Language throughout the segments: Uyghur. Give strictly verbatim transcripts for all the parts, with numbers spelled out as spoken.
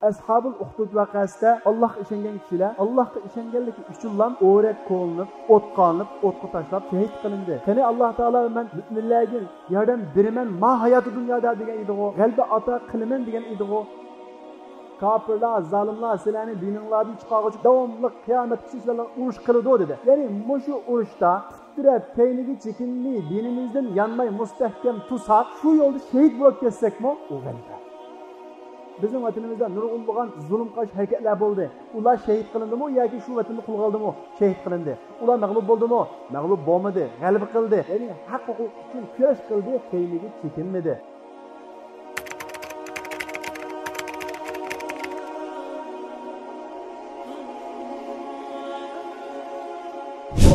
ئەسھابۇل ئۇخدۇد ۋەقەسىدە ئاللاھقا ئىشەنگەن كىشىلەر ئاللاھقا ئىشەنگەنلىكى ئۈچۈنلا ئورەك كولىنىپ، ئوتقا ئالىنىپ، ئوتقا تاشلاپ شېھىت قىلىندى. قېنى، ئاللاھ تائالا ۋە مەن مۆمىنلەرگە ياردەم بېرىمەن ما ھاياتى دۇنيادا دېگەن ئىدىغۇ، غەلىبە ئاتا قىلىمەن دېگەن ئىدىغۇ. كاپىرلار، زالىملار سىلەرنى دىنىڭلاردىن چىقارغۇچە داۋاملىق قىيامەتكىچە سىلەر بىلەن ئۇرۇش قىلىدۇ دېدى. يەنى مۇشۇ ئۇرۇشتا تىترەپ، كەينىگە چېكىنمەي، دىنىمىزدىن يانماي مۇستەھكەم تۇرساق، شۇ يولدا شېھىت بولۇپ كەتسەكمۇ، ئۇ غەلىبە. بىزنىڭ ۋەتىنىمىزدە نۇرغۇنلىغان زۇلۇم قارشى ھەرىكەتلەر بولدى. ئۇلار شېھىت قىلىندىمۇ ياكى شۇ ۋەتەندە قولغا ئالدىمۇ؟ شېھىت قىلىندى. ئۇلار مەغلۇپ بولدىمۇ؟ مەغلۇپ بولمىدى، غەلىبە قىلدى. يەنى ھەق ھوقۇق ئۈچۈن كۈرەش قىلدى، كەينىگە چېكىنمىدى.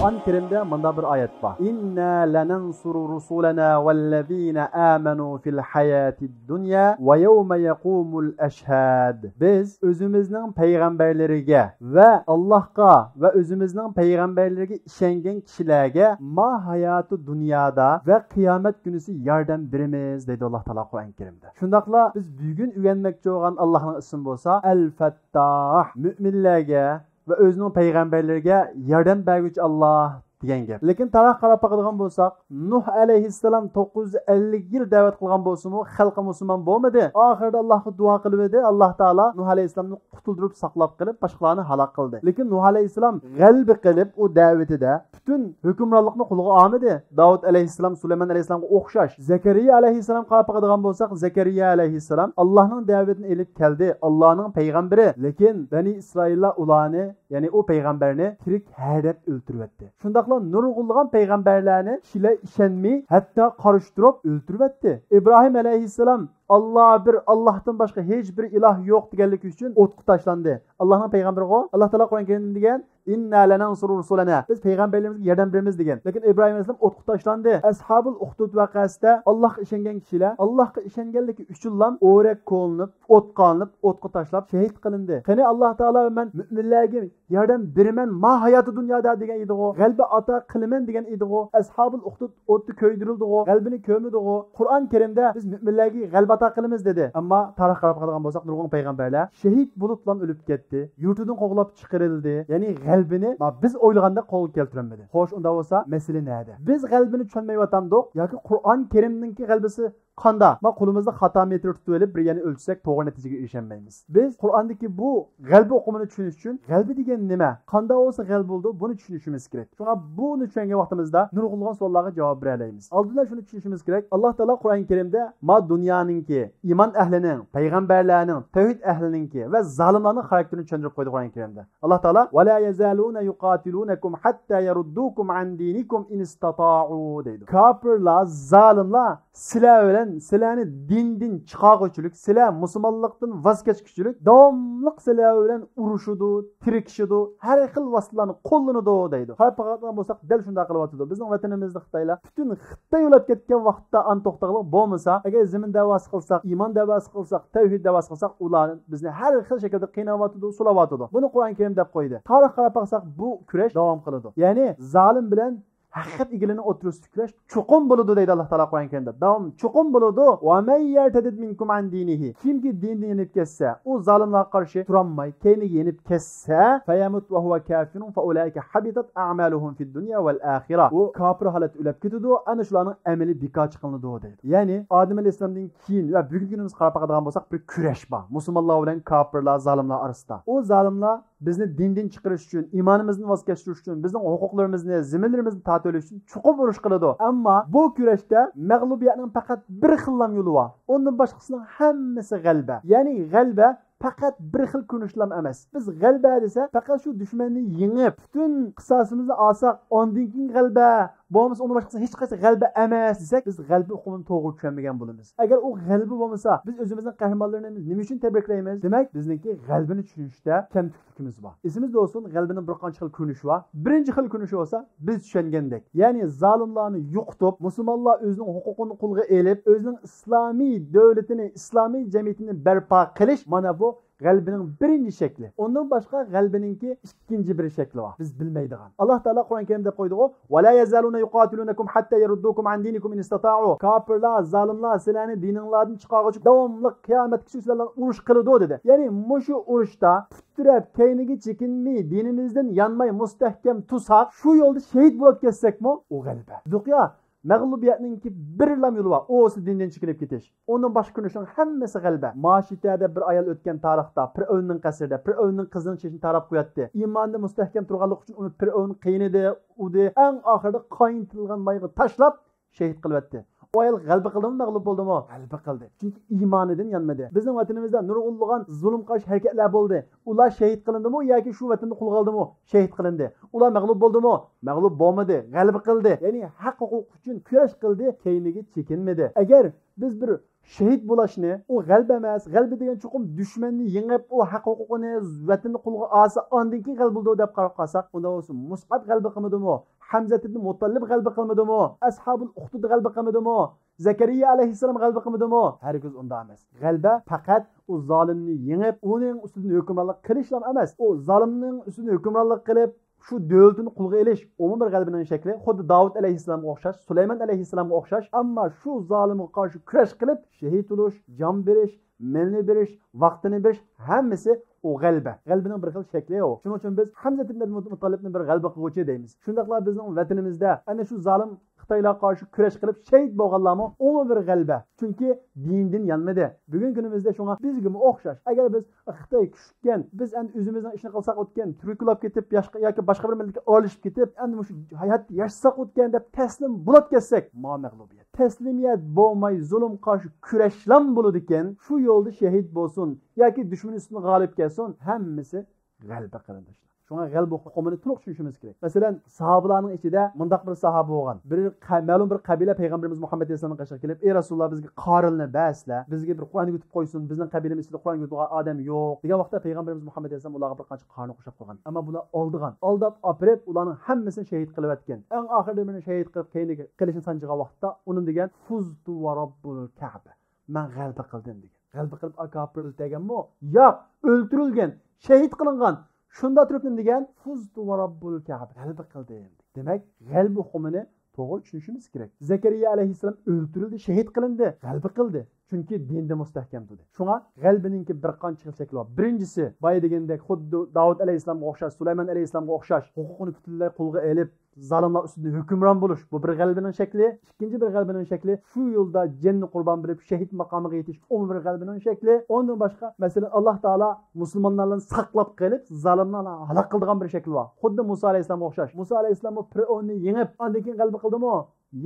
قۇرئان كەرىمدە مۇنداق بىر ئايەت بار: «إنا لننصر رسلنا والذين آمنوا في الحياة الدنيا ويوم يقوم الأشهاد». بىز ئۆزىمىزنىڭ پەيغەمبەرلىرىگە ۋە ئاللاھقا ۋە ئۆزىمىزنىڭ پەيغەمبەرلىرىگە ئىشەنگەن كىشىلەرگە ما ھاياتى دۇنيادا ۋە قىيامەت كۈنىسى ياردەم بېرىمىز، دەيدۇ ئاللاھ تائالا قۇرئان كەرىمدە. شۇنداقلا بىز بۈگۈن ئۆگەنمەكچى بولغان ئاللاھنىڭ ئىسمى بولسا ئەل-فەتتاھ، مۆمىنلەرگە ۋە ئۆزىنىڭ پەيغەمبەرلىرىگە ياردەم بەرگۈچى ئاللاھ دېگەن گەپ. لېكىن تارىخقا قاراپ باقىدىغان بولساق، نۇھ ئەلەيھىسسالام توققۇز يۈز ئەللىك يىل دەۋەت قىلغان بولسىمۇ، خەلقى مۇسۇلمان بولمىدى. ئاخىرىدا ئاللاھقا دۇئا قىلىۋىدى، ئاللاھ تائالا نۇھ ئەلەيھىسسالامنى قۇتۇلدۇرۇپ ساقلاپ قېلىپ، باشقىلارنى ھالاك قىلدى. لېكىن نۇھ ئەلەيھىسسالام غەلىبە قىلىپ، ئۇ دەۋىتىدە پۈتۈن ھۆكۈمرانلىقنى قولىغا ئالمىدى. داۋۇت ئەلەيھىسسالام، سۇلايمان ئەلەيھىسسالامغا ئوخشاش. زەكەرىيا ئەلەيھىسسالام قاراپ باقىدىغان بولساق، زەكەرىيا ئەلەيھىسسالام ئاللاھنىڭ دەۋىتىنى ئېلىپ كەلدى، ئاللاھنىڭ پەيغەمبىرى. لېكىن بەنى ئىسرائىللار ئۇلارنى، يەنى ئۇ پەيغەمبەرنى تىرىك ھەدەپ ئۆلتۈرۈۋەتتى. شۇنداقلا نۇرغۇنلىغان پەيغەمبەرلەرنى كىشىلەر ئىشەنمەي، ھەتتا قارشى تۇرۇپ ئۆلتۈرۈۋەتتى. ئىبراھىم ئەلەيھىسسالام، «ئاللا بىر، ئاللاھتىن باشقا ھېچ بىر ئىلاھ يوق» دېگەنلىكى ئۈچۈن ئوتقا تاشلاندى. ئاللاھنىڭ پەيغەمبىرىغۇ، ئاللاھ تائالا قۇرئان كەرىمدە دېگەن، «إنا لننصر رسلنا»، بىز پەيغەمبەرلىرىمىزگە ياردەم بېرىمىز دېگەن. لېكىن ئىبراھىم ئەلەيھىسسالام ئوتقا تاشلاندى. ئەسھابۇل ئۇخدۇد ۋەقەسىدە ئاللاھقا ئىشەنگەن كىشىلەر ئاللاھقا ئىشەنگەنلىكى ئۈچۈنلا ئورەك كولىنىپ، ئوتقا ئالىنىپ، ئوتقا تاشلاپ شېھىت قىلىندى. قېنى، ئاللاھ تائالا ۋە مەن مۆمىنلەرگە ياردەم بېرىمەن ما ھاياتى دۇنيادا دېگەن ئىدىغۇ، غەلىبە ئاتا قىلىمەن دېگەن ئىدىغۇ، ئەسھابۇل ئۇخدۇد ئوتتا كۆيدۈرۈلدىغۇ، غەلىبىنى كۆرمىدىغۇ. قۇرئان كەرىمدە بىز مۆمىنلەرگە غەلىبە ئاتا قىلىمىز دېدى. ئەمما تارىخقا قاراپ باقىدىغان بولساق، نۇرغۇن پەيغەمبەرلەر شېھىت بولۇپلا ئۆلۈپ كەتتى، يۇرتىدىن قوغلاپ چىقىرىلدى. يەنى غەلىبىنى ما بىز ئويلىغاندەك قولغا كەلتۈرەلمىدى. خوش، ئۇنداق بولسا مەسىلە نەدە؟ بىز غەلىبىنى چۈشەنمەيۋاتامدۇق ياكى قۇرئان كەرىمنىڭكى غەلىبىسى قاندا؟ ما قولىمىزدا خاتا مېتىر تۇتۇۋېلىپ بىر يەرنى ئۆلچىسەك، توغرا نەتىجىگە ئېرىشەلمەيمىز. بىز قۇرئاندىكى بۇ غەلىبە ئۇقۇمىنى چۈشىنىش ئۈچۈن، غەلىبە دېگەن نېمە؟ قاندا بولسا غەلىبە بولىدۇ؟ بۇنى چۈشىنىشىمىز كېرەك. شۇڭا بۇنى چۈشەنگەن ۋاقتىمىزدا نۇرغۇنلىغان سوئاللارغا جاۋاب بېرەلەيمىز. ئالدىدا شۇنى چۈشىنىشىمىز كېرەك، ئاللاھ تائالا قۇرئان كەرىمدە ما دۇنيانىڭكى ئىمان ئەھلىنىڭ، پەيغەمبەرلەرنىڭ، تەۋھىد ئەھلىنىڭكى ۋە زالىملارنىڭ خاراكتېرىنى چۈشەندۈرۈپ قويدى قۇرئان كەرىمدە. ئاللاھ تائالا، «ولا يزالون يقاتلونكم حتى يردوكم عن دينكم إن استطاعوا» دەيدۇ. كاپىرلار، زالىملار سىلەر بىلەن سىلەرنى دىندىن چىقارغۇچىلىك، سىلەر مۇسۇلمانلىقتىن ۋاز كەچكۈچىلىك داۋاملىق سىلەر بىلەن ئۇرۇشىدۇ، تىركىشىدۇ، ھەر خىل ۋاسىتىلەرنى قوللىنىدۇ دەيدۇ. قاراپ باققان بولساق، دەل شۇنداق قىلىۋاتىدۇ. بىزنىڭ ۋەتىنىمىزدە خىتايلار پۈتۈن خىتاي ئۇلاپ كەتكەن ۋاقىتتا ئانا توختاغلىق بولمىسا، ئەگەر زېمىن دەۋاسى قىلساق، ئىمان دەۋاسى قىلساق، تەۋھىد دەۋاسى قىلساق، ئۇلار بىزنى ھەر خىل شەكىلدە قىيناۋاتىدۇ، سولاۋاتىدۇ. بۇنى قۇرئان كەرىم دەپ قويدى. تارىخقا قاراپ باقساق، بۇ كۈرەش داۋام قىلىدۇ. يەنى زالىم بىلەن ھەقىقەت ئىگىلىرىنىڭ ئوتتۇرىسىدا كۈرەش چوقۇم بولىدۇ دەيدۇ ئاللاھ تائالا قۇرئان كەرىمدە. داۋام، چوقۇم بولىدۇ. ومن يرتدد منكم عن دينه، كىمكى دىنىدىن يېنىپ كەتسە، ئۇ زالىملارغا قارشى تۇرالماي، كەينىگە يېنىپ كەتسە، فيمت وهو كافر فأولئك حبطت أعمالهم في الدنيا والآخرة. ئۇ كاپىر ھالەتتە ئۆلۈپ كېتىدۇ، ئەنە شۇلارنىڭ ئەمىلى بىكار چىقىلىدۇ دەيدۇ. يەنى ئادەم ئەلەيھىسسالامدىن كېيىن ۋە بۈگۈنكى كۈنىمىزگە قاراپ باقىدىغان بولساق، بىر كۈرەش بار. مۇسۇلمانلار بىلەن كاپىرلار، زالىملار ئارىسىدا. ئۇ زالىملار بىزنى دىندىن چىقىرىش ئۈچۈن، ئىمانىمىزدىن ۋاز كەچۈرۈش ئۈچۈن، بىزنىڭ ھوقۇقلىرىمىزنى، زېمىنلىرىمىزنى تارتىۋېلىش ئۈچۈن چوقۇم ئۇرۇش قىلىدۇ. ئەمما بۇ كۈرەشتە مەغلۇبىيەتنىڭ پەقەت بىر خىللام يولى بار. ئۇندىن باشقىسىنىڭ ھەممىسى غەلىبە. يەنى غەلىبە پەقەت بىر خىل كۆرۈنۈشلام ئەمەس. بىز غەلىبە دېسە، پەقەت شۇ دۈشمەننى يېڭىپ، پۈتۈن قىساسىمىزنى ئالساق، ئاندىن كېيىن غەلىبە، بولمىسا ئۇنىڭ باشقىسى ھېچقايسى غەلىبە ئەمەس دېسەك، بىز غەلىبە ئۇقۇمىنى توغرا چۈشەنمىگەن بولىمىز. ئەگەر ئۇ غەلىبە بولمىسا، بىز ئۆزىمىزنىڭ قەھرىمانلىرىنى نېمە ئۈچۈن تەبرىكلەيمىز؟ دېمەك، بىزنىڭكى غەلىبىنى چۈشىنىشتە كەمتۈكلۈكىمىز بار. ئېسىمىزدە بولسۇن، غەلىبىنىڭ بىر قانچە خىل كۆرۈنۈشى بار. بىرىنچى خىل كۆرۈنۈشى بولسا، بىز چۈشەنگەندەك، يەنى زالىملارنى يوقىتىپ، مۇسۇلمانلار ئۆزىنىڭ ھوقۇقىنى قولغا ئېلىپ، ئۆزىنىڭ ئىسلامىي دۆلىتىنى، ئىسلامىي جەمئىيىتىنى بەرپا قىلىش، مانا بۇ غەلىبىنىڭ بىرىنچى شەكلى. ئۇندىن باشقا غەلىبىنىڭكى ئىككىنچى بىر شەكلى بار، بىز بىلمەيدىغان. ئاللا تائالا قۇرئان كەرىمدە قويدىغۇ، ولا يزالون يقاتلونكم حتى يردوكم عن دينكم إن استطاعوا. كاپىرلار، زالىملار سىلەرنى دىنىڭلاردىن چىقارغۇچە داۋاملىق قىيامەتكىچە سىلەر بىلەن ئۇرۇش قىلىدۇ، دېدى. يەنى مۇشۇ ئۇرۇشتا پۇت تىرەپ، كەينىگە چېكىنمەي، دىنىمىزدىن يانماي مۇستەھكەم تۇرساق، شۇ يولدا شېھىت بولۇپ كەتسەكمۇ، ئۇ غەلىبە. دېدۇق يا، مەغلۇبىيەتنىڭكى بىرلا يولى بار، ئۇ بولسا دىندىن چېكىنىپ كېتىش. ئۇندىن باشقا كۆرۈنۈشنىڭ ھەممىسى غەلىبە. ماشىتە دەپ بىر ئايال ئۆتكەن تارىختا پىرئەۋننىڭ قەسرىدە پىرئەۋننىڭ قىزىنىڭ چېچىنى تاراپ قوياتتى. ئىمانىدا مۇستەھكەم تۇرغانلىقى ئۈچۈن ئۇنى پىرئەۋن قىينىدى، ئۇدى، ئەڭ ئاخىرىدا قاينىتىلغان مايغا تاشلاپ شېھىت قىلىۋەتتى. ئۇ ئايال غەلىبە قىلدىمۇ، مەغلۇپ بولدىمۇ؟ غەلىبە قىلدى. چۈنكى ئىمانىدىن يانمىدى. بىزنىڭ ۋەتىنىمىزدە نۇرغۇنلىغان زۇلۇمغا قارشى ھەرىكەتلەر بولدى. ئۇلار شېھىت قىلىندىمۇ ياكى شۇ ۋەتەندە قولغا ئالدىمۇ؟ شېھىت قىلىندى. ئۇلار مەغلۇپ بولدىمۇ؟ مەغلۇپ بولمىدى. غەلىبە قىلدى. يەنى ھەق ھوقۇق ئۈچۈن كۈرەش قىلدى، كەينىگە چېكىنمىدى. ئەگەر بىز بىر شېھىت بولۇشنى، ئۇ غەلىبە ئەمەس، غەلىبە دېگەن چوقۇم دۈشمەننى يېڭىپ، ئۇ ھەق ھوقۇقىنى، ۋەتىنىنى قولغا ئالسا، ئاندىن كېيىن غەلىبە بولىدۇ دەپ قاراپ قالساق، ئۇنداق بولسا مۇسئەب غەلىبە قىلمىدىمۇ؟ ھەمزە ئىبن مۇتتەلىب غەلىبە قىلمىدىمۇ؟ ئەسھابۇل ئۇخدۇد غەلىبە قىلمىدىمۇ؟ زەكەرىيا ئەلەيھىسسالام غەلىبە قىلمىدىمۇ؟ ھەرگىز ئۇنداق ئەمەس. غەلىبە پەقەت ئۇ زالىمنى يېڭىپ، ئۇنىڭ ئۈستىدىن ھۆكۈمرانلىق قىلىشلا ئەمەس، ئۇ زالىمنىڭ ئۈستىدىن ھۆكۈمرانلىق قىلىپ، شۇ دۆلىتىنى قولغا ئېلىش، ئۇمۇ بىر غەلىبىنىڭ شەكلى. خۇددى داۋۇت ئەلەيھىسسالامغا ئوخشاش، سۇلايمان ئەلەيھىسسالامغا ئوخشاش. ئەمما شۇ زالىمغا قارشى كۈرەش قىلىپ، شېھىت بولۇش، جان بېرىش، مېلىنى بېرىش، ۋاقتىنى بېرىش، ھەممىسى ئۇ غەلىبە. غەلىبىنىڭ بىر خىل شەكلى ئۇ. شۇنىڭ ئۈچۈن بىز ھەمزە ئىبن ئەبدۇل مۇتتەلىبنى بىر غەلىبە قىلغۇچى دەيمىز. شۇنداقلا بىزنىڭ ۋەتىنىمىزدە ئەنە شۇ زالىم خىتايلارغا قارشى كۈرەش قىلىپ شېھىت بولغانلارمۇ ئۇمۇ بىر غەلىبە. چۈنكى دىندىن يانمىدى. بۈگۈنكى كۈنىمىزدە شۇڭا بىزگىمۇ ئوخشاش. ئەگەر بىز خىتاي كۈچكەن، بىز ئەمدى ئۆزىمىزنىڭ ئىشىنى قىلساق ئۆتكەن، تۈرك بولۇپ كېتىپ، ياشقا-، ياكى باشقا بىر مىللەتكە ئارىلىشىپ كېتىپ، ئەمدى مۇشۇ ھاياتتا ياشىساق ئۆتكەن دەپ تەسلىم بولۇپ كەتسەك، ما مەغلۇبىيەت. تەسلىمىيەت بولماي، زۇلۇمغا قارشى كۈرەشلام بولىدىكەن، شۇ يولدا شېھىت بولسۇن ياكى دۈشمەن ئۈستىدىن غالىب كەلسۇن، ھەممىسى غەلىبە، قېرىنداشلار. شۇڭا غەلىبە ئۇقۇمىنى تولۇق چۈشىنىشىمىز كېرەك. مەسىلەن، ساھابىلارنىڭ ئىچىدە مۇنداق بىر ساھابە بولغان. بىر قە-، مەلۇم بىر قەبىلە پەيغەمبىرىمىز مۇھەممەد ئەلەيھىسسالامنىڭ قېشىغا كېلىپ، ئى رەسۇلاللا، بىزگە قارىننى بەرسىلە، بىزگە بىر قۇرئان ئۆگىتىپ قويسۇن، بىزنىڭ قەبىلىمىز ئىچىدە قۇرئان ئۆگىتىدىغان ئادەم يوق، دېگەن ۋاقىتتا پەيغەمبىرىمىز مۇھەممەد ئەلەيھىسسالام ئۇلارغا بىر قانچە قارىنى قوشاپ قويغان. ئەمما بۇلار ئالدىغان، ئالداپ ئاپىرىپ، ئۇلارنىڭ ھەممىسىنى شېھىت قىلىۋەتكەن. ئەڭ ئاخىرىدا بىرىنى شېھىت قىلىپ، كەينىگە قېلىشنى سانجىغان ۋاقىتتا ئۇنىڭ دېگەن، فۇزتۇ ۋە رەببۇل كەبە. مەن غەلىبە قىلدىم دېگەن. غەلىبە قىلىپ ئاكاپىر ئۆلتۈرگەنمۇ؟ ياق، ئۆلتۈرۈلگەن، شېھىت قىلىنغان. شۇنداق تۇرۇپ نېمە دېگەن؟ فۇزتۇ ۋە رەببۇل كەبە. غەلىبە قىلدىم. دېمەك، غەلىبە ئۇقۇمىنى توغرا چۈشىنىشىمىز كېرەك. زەكەرىيا ئەلەيھىسسالام ئۆلتۈرۈلدى، شېھىت قىلىندى، غەلىبە قىلدى. چۈنكى دىندا مۇستەھكەم تۇردى. شۇڭا غەلىبىنىڭكى بىر قانچە خىل شەكلى بار. بىرىنچىسى، بايا دېگەندەك، خۇددى داۋۇت ئەلەيھىسسالامغا ئوخشاش، سۇلايمان ئەلەيھىسسالامغا ئوخشاش، ھوقۇقىنى پۈتۈنلەي قولغا ئېلىپ، زالىملار ئۈستىدە ھۆكۈمران بولۇش، بۇ بىر غەلىبىنىڭ شەكلى. ئىككىنچى بىر غەلىبىنىڭ شەكلى، شۇ يولدا جېنىنى قۇربان بېرىپ، شېھىت ماقامىغا يېتىش، ئۇمۇ بىر غەلىبىنىڭ شەكلى. ئۇندىن باشقا، مەسىلەن، ئاللا تائالا مۇسۇلمانلارنى ساقلاپ قېلىپ، زالىملارنى ھالاك قىلىدىغان بىر شەكلى بار. خۇددى مۇسا ئەلەيھىسسالامغا ئوخشاش. مۇسا ئەلەيھىسسالاممۇ پىرئەۋننى يېڭىپ، ئاندىن كېيىن غەلىبە قىلدىمۇ؟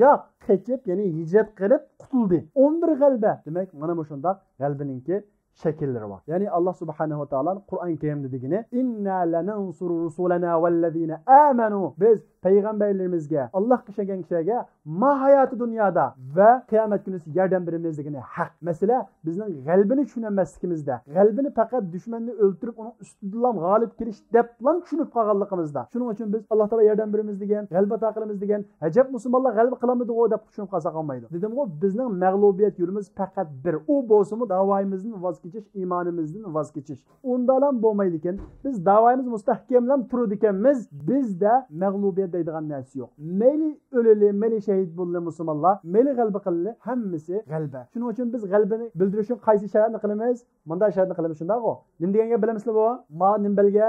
ياق، قېچىپ، يەنى ھىجرەت قىلىپ قۇتۇلدى. ئۇمۇ بىر غەلىبە. دېمەك، مانا مۇشۇنداق غەلىبىنىڭكى شەكىللىرى بار. يەنى ئاللا سۇبھانەھۇ ۋە تائالانىڭ قۇرئان كەرىمدە دېگىنى، ئىننا لەنەنسۇرۇ رۇسۇلەنا ۋەللەزىنە ئامەنۇ. بىز پەيغەمبەرلىرىمىزگە، ئاللاھقا ئىشەنگەن كىشىلەرگە ما ھاياتى دۇنيادا ۋە قىيامەت كۈنى ياردەم بېرىمىز دېگىنى ھەق. مەسىلە، بىزنىڭ غەلىبىنى چۈشىنەلمەسلىكىمىزدە، غەلىبىنى پەقەت دۈشمەننى ئۆلتۈرۈپ، ئۇنىڭ ئۈستىدىنلا غالىب كېلىش دەپلا چۈشىنىپ قالغانلىقىمىزدا. شۇنىڭ ئۈچۈن بىز، ئاللا تائالا ياردەم بېرىمىز دېگەن، غەلىبە ئاتا قىلىمىز دېگەن، ئەجەب مۇسۇلمانلار غەلىبە قىلالمىدىغۇ دەپ چۈشىنىپ قالساق بولمايدۇ. دېدىمغۇ، بىزنىڭ مەغلۇبىيەت يولىمىز پەقەت بىر. ئۇ بولسىمۇ داۋايىمىزدىن ۋاز كېچىش، ئىمانىمىزدىن ۋاز كېچىش. ئۇنداقلام بولمايدىكەن، بىز داۋايىمىز مۇستەھكەملەم تۇرىدىكەنمىز، بىزدە مەغلۇبىيەت دەيدىغان نەرسە يوق. مەيلى ئۆلىلى، مەيلى شەھىت بولىلى مۇسۇلمانلار، مەيلى غەلىبە قىلىلى، ھەممىسى غەلىبە. شۇنىڭ ئۈچۈن بىز غەلىبىنى بىلدۈرۈشنىڭ قايسى شەرتنى قىلىمىز؟ مۇنداق شەرتنى قىلىمىز، شۇنداقغۇ؟ نېمە دېگەن گەپ بىلەمسىلەر بۇ؟ ما نېمە بەلگە؟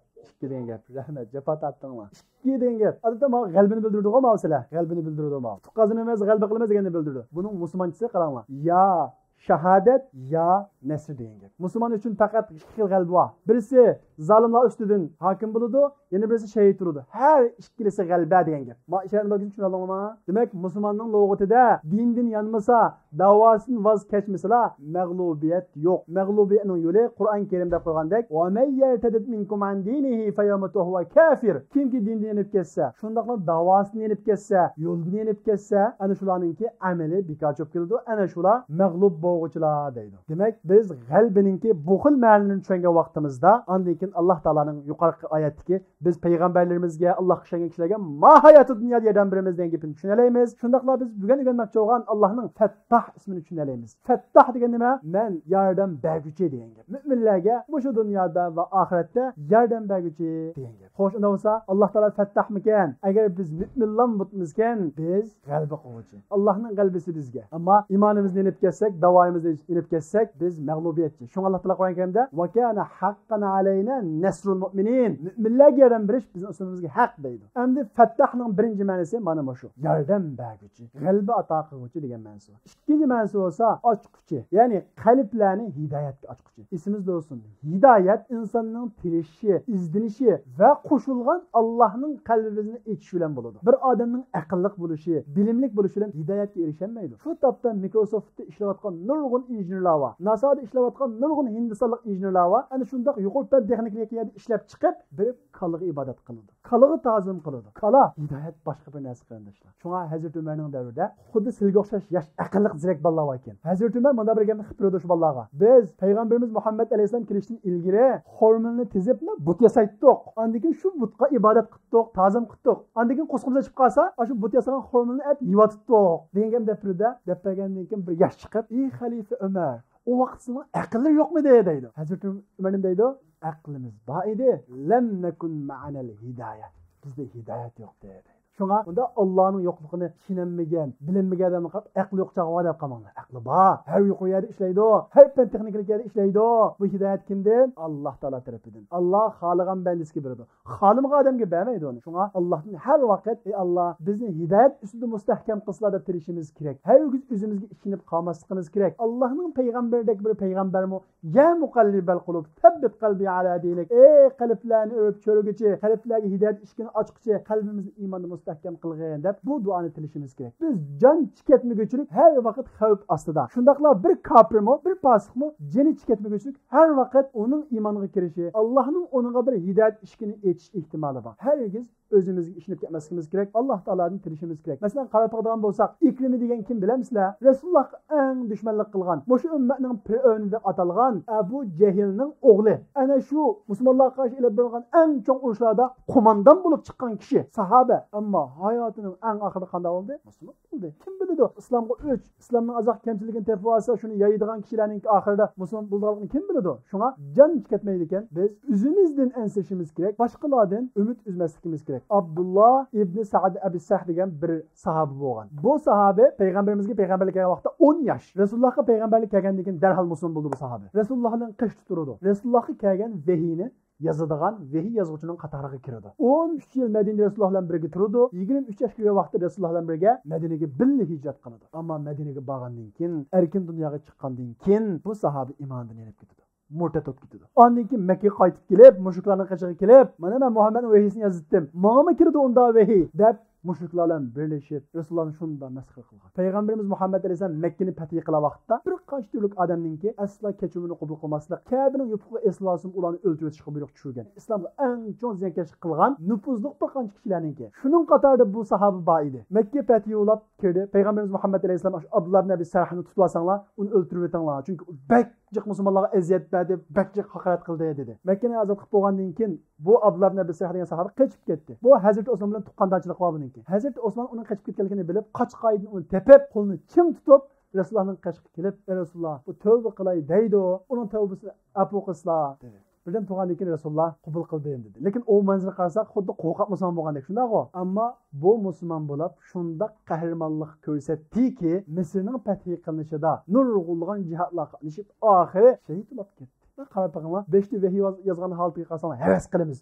ئىككى دېگەن گەپ. رەھمەت، جاپا تارتتىڭلار. ئىككى دېگەن گەپ. ئادەتتە ماۋۇ غەلىبىنى بىلدۈرىدىغۇ ماۋۇ سىلەر. غەلىبىنى بىلدۈرىدۇ ماۋۇ. ئۇتۇق قازىنىمىز، غەلىبە قىلىمىز دېگەننى بىلدۈرىدۇ. بۇنىڭ مۇسۇلمانچىسى قاراڭلار. يا شاھادەت، يا نەسر دېگەن گەپ. مۇسۇلمان ئۈچۈن پەقەت ئىككى خىل غەلىبە بار. بىرسى زالىملار ئۈستىدىن ھاكىم بولىدۇ، يەنە بىرسى شېھىت بولىدۇ. ھەر ئىككىلىسى غەلىبە دېگەن گەپ. ما ئىشارەتنى بەلكىم چۈشىنەلىڭلارمۇ؟ دېمەك، مۇسۇلماننىڭ لۇغىتىدە دىندىن يانمىسا، داۋاسىدىن ۋاز كەچمىسىلا، مەغلۇبىيەت يوق. مەغلۇبىيەتنىڭ يولى قۇرئان كەرىمدە قويغاندەك، وَمَنْ يَرْتَدِدْ مِنْكُمْ عَنْ دِينِهِ فَيَمُتْ وَهُوَ كَافِرٌ. كىمكى دىنىدىن يېنىپ كەتسە، شۇنداقلا داۋاسىدىن يېنىپ كەتسە، يولدىن يېنىپ كەتسە، ئەنە شۇلارنىڭكى ئەمەلى بىكارچە بولۇپ كېلىدۇ، ئەنە شۇلار مەغلۇپ بولغۇچىلار دەيدۇ. دېمەك، بىز غەلىبىنىڭكى بۇ خىل مەنىلىرىنى چۈشەنگەن ۋاقتىمىزدا، ئاندىن ئاللاھ تائالانىڭ يۇقىرىقى ئايەتتىكى، بىز پەيغەمبەرلىرىمىزگە، ئاللاھقا ئىشەنگەن كىشىلەرگە ما ھاياتى دۇنيادا ياردەم بېرىمىز دېگەن گېپىنى چۈشىنەلەيمىز. شۇنداقلا بىز بۈگۈن ئۆگەنمەكچى بولغان ئاللاھنىڭ فەتتاھ ئىسمىنى چۈشىنەلەيمىز. فەتتاھ دېگەن نېمە؟ مەن ياردەم بەرگۈچى دېگەن گەپ. مۆمىنلەرگە مۇشۇ دۇنيادا ۋە ئاخىرەتتە ياردەم بەرگۈچى دېگەن گەپ. خوش، ئۇنداق بولسا، ئاللاھ تائالا فەتتاھمىكەن؟ ئەگەر بىز مۆمىنلام بولىمىزكەن، بىز غەلىبە قىلغۇچى. ئاللاھنىڭ غەلىبىسى بىزگە. ئەمما ئىمانىمىزنى ئېلىپ كەتسەك، داۋايىمىزنى ئېلىپ كەتسەك، بىز مەغلۇبىيەتچى. شۇڭا ئاللاھ تائالا قۇرئان كەرىمدە، «ۋە كانە ھەققەن ئەلەينا نەسرۇل مۇئمىنىن.» مۆمىنلەرگە ياردەم بېرىش بىزنىڭ ئۈستىمىزگە ھەق دەيدۇ. ئەمدى فەتتاھنىڭ بىرىنچى مەنىسى مانا مۇشۇ. ياردەم بەرگۈچى، غەلىبە ئاتا قىلغۇچى دېگەن مەنىسى بار. ئىككىنچى مەنىسى بولسا ئاچقۇچى، يەنى قەلبلەرنى ھىدايەتكە ئاچقۇچى. ئېسىمىزدە بولسۇن، ھىدايەت ئىنساننىڭ تىرىشىشى، ئىزدىنىشى ۋە قوشۇلغان ئاللاھنىڭ قەلبىمىزنى ئېچىشى بىلەن بولىدۇ. بىر ئادەمنىڭ ئەقىللىق بولۇشى، بىلىملىك بولۇشى بىلەن ھىدايەتكە ئېرىشەلمەيدۇ. شۇ تاپتا مىكروسوفتتا ئىشلەۋاتقان نۇرغۇن ئىنژېنېرلار بار، ناسادا ئىشلەۋاتقان نۇرغۇن ھىندىستانلىق ئىنژېنېرلار بار. ئەنە شۇنداق يۇقىرى پەن تېخنىكىلىق يەردە ئىشلەپ چىقىپ، بىر كالىغا ئىبادەت قىلىدۇ. كالىغا تازىم قىلىدۇ. كالا ھىدايەت باشقا بىر نەرسە، قېرىنداشلار. شۇڭا ھەزرىتى ئۆمەرنىڭ دەۋرىدە خۇددى سىلگە ئوخشاش ياش ئەقىللىق زېرەك بالىلار بار ئىكەن. ھەزرىتى ئۆمەر مۇنداق بىر گەپنى قىلىپ بېرىدۇ شۇ بالىلارغا. بىز پەيغەمبىرىمىز مۇھەممەد ئەلەيھىسسالام كېلىشتىن ئىلگىرى خورمىنى تىزىپلا بۇت ياسايتتۇق. ئاندىن كېيىن شۇ بۇتقا ئىبادەت قىلتۇق، تازىم قىلتۇق. ئاندىن كېيىن قورسىقىمىز ئېچىپ قالسا، ئاشۇ بۇت ياسىغان خورمىنى ئەپ يەۋاتىتتۇق، دېگەن گەپنى دەپ بېرىدۇ. دەپ بەرگەندىن كېيىن بىر ياش چىقىپ، ئى خەلىپە ئۆمەر، ئۇ ۋاقىت سىلەرنىڭ ئەقىللىرى يوقمىدى؟ دەيدۇ. ھەزرىتى ئۆمەر نېمە دەيدۇ؟ ئەقلىمىز بار ئىدى. لەم نەكۇن مەئەنەل ھىدايە. بىزدە ھىدايەت يوق ئىدى، دەيدۇ. شۇڭا بۇنداق ئاللانىڭ يوقلۇقىنى چۈشىنەلمىگەن، بىلەلمىگەن ئادەمگە قاراپ، ئەقلى يوق چاغ بار دەپ قالماڭلار. ئەقلى بار. ھەر يۇقىرى يەردە ئىشلەيدۇ. ھەر پەن تېخنىكىلىق يەردە ئىشلەيدۇ. بۇ ھىدايەت كىمدىن؟ ئاللا تائالا تەرىپىدىن. ئاللا خالىغان بەندىسىگە بېرىدۇ. خالىمىغان ئادەمگە بەرمەيدۇ ئۇنى. شۇڭا ئاللاھتىن ھەر ۋاقىت، ئەي ئاللا، بىزنى ھىدايەت ئۈستىدە مۇستەھكەم قىلسىلا دەپ تىلىشىمىز كېرەك. ھەرگىز ئۆزىمىزگە ئىشىنىپ قالماسلىقىمىز كېرەك. ئاللاھنىڭ پەيغەمبىرىدەك بىر پەيغەمبەرمۇ، يا مۇقەللىبەل قۇلۇب، سەببىت قەلبى ئەلا دىنىك. ئەي قەلبلەرنى ئۆرۈپ چۆرىگۈچى، قەلبلەرگە ھىدايەت ئىشىكىنى ئاچقۇچى، قەلبىمىزنى ئىماندا مۇستەھكەم قىلغىن دەپ بۇ دۇئانى تىلىشىمىز كېرەك. بىز جان چىكەتمىگۈچىلىك ھەر ۋاقىت خەۋپ ئاستىدا. شۇنداقلا بىر كاپىرمۇ، بىر پاسىقمۇ جېنى چىكەتمىگۈچىلىك ھەر ۋاقىت ئۇنىڭ ئىمانغا كىرىشى، ئاللاھنىڭ ئۇنىڭغا بىر ھىدايەت ئىشىكىنى ئېچىش ئېھتىمالى بار. ھەرگىز ئۆزىمىزگە ئىشىنىپ كەتمەسلىكىمىز كېرەك، ئاللا تائالادىن تىلىشىمىز كېرەك. مەسىلەن، قاراپ باقىدىغان بولساق، ئىكرىمە دېگەن كىم بىلەمسىلەر؟ رەسۇلۇللاھقا ئەڭ دۈشمەنلىك قىلغان، مۇشۇ ئۈممەتنىڭ پىرئەۋنى دەپ ئاتالغان ئەبۇ جەھىلنىڭ ئوغلى. ئەنە شۇ مۇسۇلمانلارغا قارشى ئېلىپ بېرىلغان ئەڭ چوڭ ئۇرۇشلاردا قوماندان بولۇپ چىققان كىشى، ساھابە. ئەمما ھاياتىنىڭ ئەڭ ئاخىرىدا قانداق بولدى؟ مۇسۇلمان بولدى. كىم بىلىدۇ؟ ئىسلامغا ئۆچ، ئىسلامنىڭ ئازراق كەمچىلىكىنى تېپىۋالسا، شۇنى يايىدىغان كىشىلەرنىڭ ئاخىرىدا مۇسۇلمان بولىدىغانلىقىنى كىم بىلىدۇ؟ شۇڭا جان كەتمەيدىكەن، بىز ئۆزىمىزدىن ئەنسىرىشىمىز كېرەك، باشقىلاردىن ئۈمىد ئۈزمەسلىكىمىز كېرەك. ئابدۇللا ئىبنى سەئد ئەبى سەھ دېگەن بىر ساھابە بولغان. بۇ ساھابە پەيغەمبىرىمىزگە پەيغەمبەرلىك كەلگەن ۋاقىتتا ئون ياش. رەسۇلۇللاھقا پەيغەمبەرلىك كەلگەندىن كېيىن دەرھال مۇسۇلمان بولدى بۇ ساھابە. رەسۇلۇللاھ بىلەن قېشىدا تۇرىدۇ. رەسۇلۇللاھقا كەلگەن ۋەھىينى يازىدىغان ۋەھىي يازغۇچىنىڭ قاتارىغا كىرىدۇ. ئون ئۈچ يىل مەدىنىدە رەسۇلۇللاھ بىلەن بىرگە تۇرىدۇ. يىگىرمە ئۈچ ياشقا كىرگەن ۋاقىتتا رەسۇلۇللاھ بىلەن بىرگە مەدىنىگە بىللە ھىجرەت قىلىدۇ. ئەمما مەدىنىگە بارغاندىن كېيىن، ئەركىن دۇنياغا چىققاندىن كېيىن بۇ ساھابە ئىماندىن يېنىپ كېتىدۇ. مۇرتەت بولۇپ كېتىدۇ. ئاندىن كېيىن مەككىگە قايتىپ كېلىپ، مۇشرىكلارنىڭ قېشىغا كېلىپ، مانا مەن مۇھەممەدنىڭ ۋەھىيسىنى يازدىم. ماڭىمۇ كىرىدۇ ئۇندا ۋەھىي دەپ، مۇشرىكلار بىلەن بىرلىشىپ، رەسۇلۇللاھنى شۇنداق مەسخىرە قىلغان. پەيغەمبىرىمىز مۇھەممەد ئەلەيھىسسالام مەككىنى پەتھى قىلغان ۋاقىتتا بىر قانچە تۈرلۈك ئادەمنىڭكى ئەسلا كەچۈرۈمنى قوبۇل قىلماسلىق، كەبىنىڭ يوپۇرغىغا ئېسىلىۋالسىمۇ ئۇلارنى ئۆلتۈرۈۋېتىشقا بۇيرۇق چۈشۈرگەن. ئىسلامغا ئەڭ چوڭ زىيانكەشلىك قىلغان نوپۇزلۇق بىر قانچە كىشىلەرنىڭكى. شۇنىڭ قاتارىدا بۇ ساھابە بار ئىدى. مەككە پەتھى بولاپ كىردى. پەيغەمبىرىمىز مۇھەممەد ئەلەيھىسسالام ئاشۇ ئابدۇللا ئىبن ئەبى سەرھنى تۇتۇۋالساڭلار، ئۇنى ئۆلتۈرۈۋېتىڭلار. چۈنكى ئۇ بەك جىق مۇسۇلمانلارغا ئەزىيەت بەردى، بەك جىق ھاقارەت قىلدى، دېدى. مەككىنى ئازاد قىلىپ بولغاندىن كېيىن، بۇ ئابدۇللا ئىبن ئەبى سەرھ دېگەن ساھابە قېچىپ كەتتى. بۇ ھەزرىتى ئوسمان بىلەن تۇغقاندارچىلىقى بار بۇنىڭكى. ھەزرىتى ئوسمان ئۇنىڭ قېچىپ كەتكەنلىكىنى بىلىپ، قاچقان يېرىدىن ئۇنى تېپىپ، قولىنى چىڭ تۇتۇپ، رەسۇلۇللاھنىڭ قېشىغا كېلىپ، ئەي رەسۇلۇللاھ، بۇ تەۋبە قىلاي دەيدۇ، ئۇنىڭ تەۋبىسىنى ئەپۇ قىلسىلا، دېدى. بىردەم تۇرغاندىن كېيىن رەسۇلۇللاھ قوبۇل قىلدىم، دېدى. لېكىن ئۇ مەنزىرىگە قارىساق، خۇددى قورقاق مۇسۇلمان بولغاندەك، شۇنداقغۇ؟ ئەمما بۇ مۇسۇلمان بولاپ، شۇنداق قەھرىمانلىق كۆرسەتتىكى، مىسىرنىڭ پەتھى قىلىنىشىدا نۇرغۇنلىغان جىھادلارغا قاتنىشىپ، ئاخىرى شېھىت بولاپ كەتتى. قاراپ بېقىڭلار، بېشىدا ۋەھىي ياز-، يازغان ھالىتىگە قارىساڭلار، ھەۋەس قىلىمىز.